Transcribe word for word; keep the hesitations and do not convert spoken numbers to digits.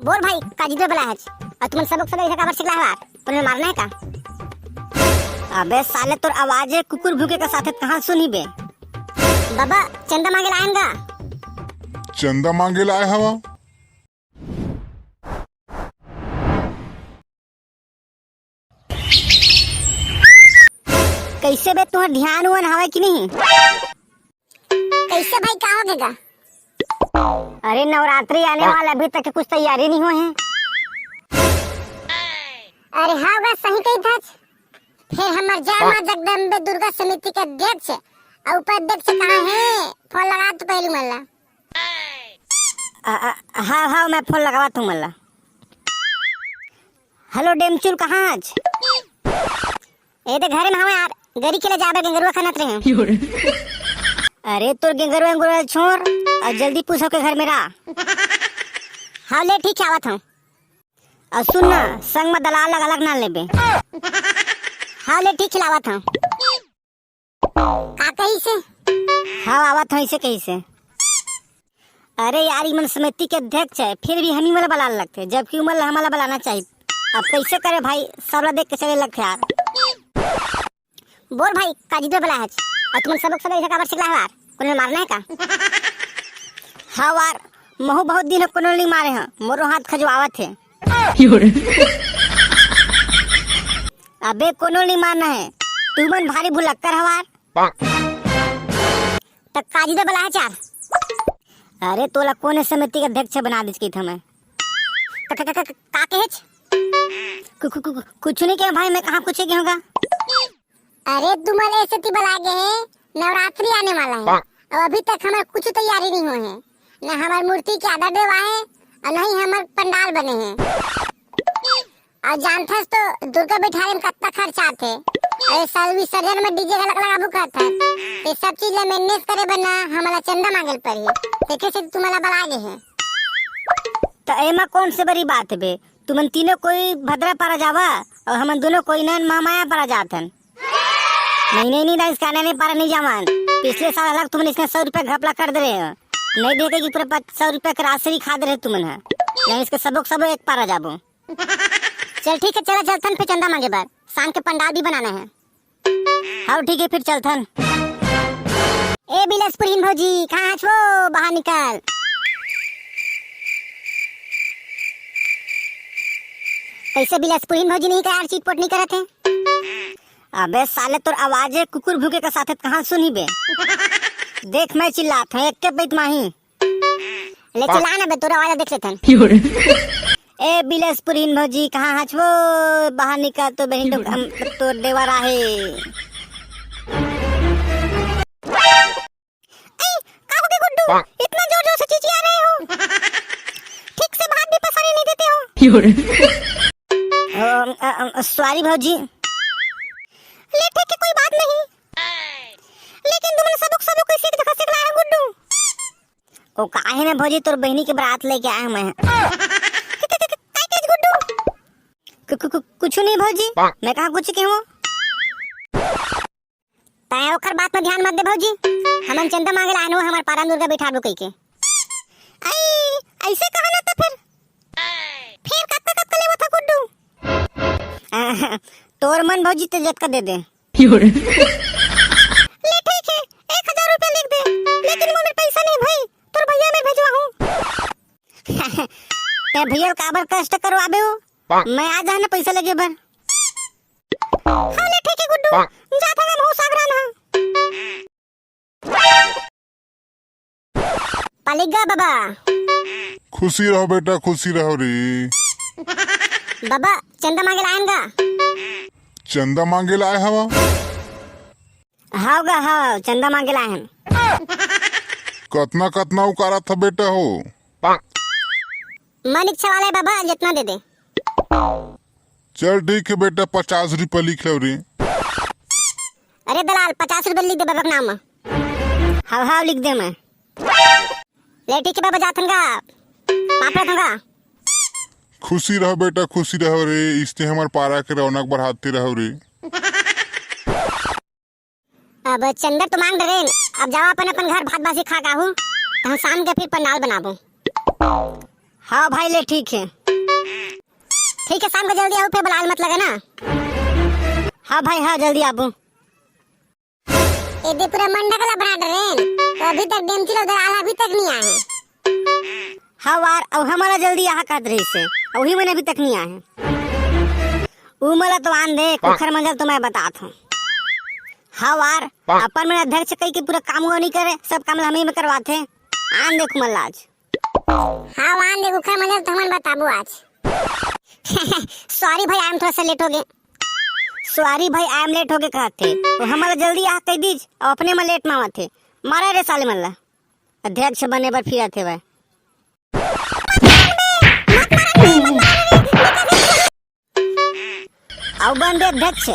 बोल भाई, का जिद में बलाय हच? अउ तुमन सबो के सबो इधर काबर चिल्लात हव यार? कोनो ल मारना हे का? अबे साले, तोर आवाज हे कुकुर भूके के साथे, कहाँ सुनही बे? बबा, चंदा मांगे ल आय हन गा। चंदा मांगे ल आय हवा? कइसे बे, तुंहर धियान उहान हवय कि नहीं? कइसे भाई, का होगे गा? अरे, नवरात्रि आने वाला, अभी तक कुछ तैयारी नहीं होय हे। अरे हाँ गा, सही कहिथस। फेर हमर जय माँ जगदम्बे दुर्गा समिति के अध्यक्ष अउ उपाध्यक्ष कहाँ हे? फोन लगा तो पहिली मन ला। अ, अ, हाँ, हाँ, मैं फोन लगावत हूँ मन ला। हेलो डेमचुल, कहाँ हच? ए दे घरे में हवं यार, गरी खेले जाबे, गेंगरुआ खनत रहेंव। अरे तोर गेंगरुआ, गेंगरुआ छोड़ अउ जल्दी पूछ के घर में रह। हाँ ले ठीक हे, आवत हंव। अउ सुन ना, संग में दलाल लगा लग ना लेबे। हाँ ले ठीक हे, आवत हंव। का कहिसे? हाँ, आवत हंव, अइसे कहिसे। अरे यार, इमन समिति के अध्यक्ष हे, फेर भी हमही मन ला बलाय लगथे, जबकि उमन ला हमन ला बलाना चाहिए। अब कइसे करे भाई, सबला देख के चले लगथे यार। बोल भाई, का जिद में बलाय हच? अउ तुमन सबो के सबो इधर काबर चिल्लात हव यार? कोनो ल मारना हे का? हाँ यार, महूँ बहुत दिन हो कोनो ल नइ मारे हंव, मोरो हाथ खजुवावत हे। अबे कोनो ल नइ मारना हे, तुमन भारी भुलक्कर हव यार। त का जिद में बलाय हच यार? अरे तोला कोन समिति के अध्यक्ष बना दिस कहिथंव मैं? क-, क-, क-, क-, का कहेच? कु-, कु-, कु-, कु-, कुछु नहीं कहेंव भाई, मैं कहाँ कुछु कहेंव गा। अरे तुमन ए सेती बलाय गे हे, नवरात्रि आने वाला हे, अउ अभी तक हमर कुछु तैयारी नहीं होय हे, न हमर मूर्ति के आदर देवाय हे, अउ न ही हमर पंडाल बने हे। अउ जानथस तो दुर्गा बैठारे में कतना खर्चा आथे। अरे साल विसर्जन में डीजे घलक लगाबो कहत हस। ये सब चीज ला मैनेज करे बर ना हमला चंदा मांगे ल परही। तेखरे सेती तुमन ला बलाय गे हे। त एमा कोन से बड़ी बात हे बे? तुमन तीनों कोई भद्रा पारा जावा अउ हमन दूनों कोई नैन महामाया पारा जात हन। नहीं, नहीं, नहीं, दाई, इसका नैन पारा नहीं जावन। पिछले साल अलग तुमन इसने सौ रुपया घपला कर दे रहे हो। नहीं देखे कि पूरा पच-, सौ रुपया के राशि खा दे रहे तुमन ह। नहीं, इसके सबो के सबो एक पारा जाबो। चल ठीक हे, चला चलथन फेर चंदा मांगे बर। शाम के पंडाल भी बनाना हे। हाँ ठीक हे, फेर चलथन। ए बिलासपुरहिन भौजी, कहाँ हच वो? बाहर निकल। कइसे बिलासपुरहिन भौजी नहीं का यार, चिटपोट नहीं करत हे? अबे साले, तोर आवाज हे कुकुर भूके के साथे, कहाँ सुनही बे? देख मैं चिल्लात हंव, एक के पइत माही। ले चिल्ला ना बे, तोर आवाज देख लेथन। ए बिलासपुरहिन भौजी, कहाँ हच वो? बाहर निकल तो बहिन, तो, अम, तोर देवर आहे। ए, का हो गया गुड्डू? इतना जोर जोर से चिचिया रहे हो? ठीक से भात भी पसाने नहीं देते हो। अम, अ, अम, सॉरी भौजी। ले ठीक हे, कोई बात नहीं। लेकिन तुमन सबो के सबो कोई सीख देखा सीख लाए हो गुड्डू। ओ काहे ना भौजी, तोर बहिनी के बारात लेके आए हंव मैं। काय कहेच गुड्डू? कु-, कु-, कु-, कुछु नहीं भौजी, मैं कहाँ कुछु कहेंव। तैं ओखर बात में ध्यान मत दे भौजी, हमन चंदा मांगे ल आन हन, हमर पारा म दुर्गा बैठारबो कहिके। आई, अइसे कहा ना त फेर। फेर कतका कतका लेवत ह गुड्डू? तोर मन भौजी, तैं जतका दे दे। ले ठीक हे, एक हजार रुपया लिख दे, लेकिन मोर मेर पइसा नहीं भाई, तोर भैया मैं भेजवाहूँ। तैं भैया ल काबर कष्ट करवाबे हो? मैं आ जाहूँ ना पइसा लेगे बर। हाँ ले ठीक हे गुड्डू, जात हंव मैं सागरान हा। पालिक गा बबा। खुशी रहो बेटा, खुशी रहो रे। बबा, चंदा मांगे ल आए हन गा। चंदा मांगे ल आए हवा? हव गा, हव, चंदा मांगे ल आए हन। कतना कतना उकारत ह बेटा हो? मन इच्छा वाला हे बबा, जतना दे दे। चल ठीक हे बेटा, पचास रुपया लिख लेव रे। अरे दलाल, पचास रुपया लिख दे बबा के नाम म। हव हव, लिख दे मैं। ले ठीक हे बबा, जात हन गा। पापड़ धोगा। खुशी रहो बेटा, खुशी रहो रे, इसने हमर पारा के रौनक बढ़ाते रहो रे। अब चंदा तो मांग डरेन, अब जावा अपन अपन घर भात बासी खा के आहू, त हम शाम के फिर पंडाल बनाबो। हाँ भाई, ले ठीक हे। ठीक हे, शाम को जल्दी आबू, फेर बलाए ल मत लगा ना। हाँ भाई, हाँ, जल्दी आबू। एदे पूरा मंडक ला बना डरेन, त अभी तक डेमची ला उधर आला अभी तक नइ आए हे। हाँ वार, अउ हमला जल्दी आहा कहत रहिस हे, अउ उही मन अभी तक नइ आए हे। उ मला तो आन दे, कुखर मंजल तो मैं बतात हूँ। हाँ वार, अपन मन अध्यक्ष कहिके पूरा काम वो नइ करे, सब काम ला हमी में करवाथे। आन दे कुमल आज। हाँ, आन दे कुखर मंजल तो हमन बताबो आज। Sorry भाई, I am थोड़ा सा late हो गे। Sorry भाई, I am late हो गे कहत हे। तो हमला जल्दी आहा कहि दीज, अउ अपने में late में आवत हे। मारा रे साले मन ला। अध्यक्ष बने बर फिरत हे भाई। अउ बन दे अध्यक्ष,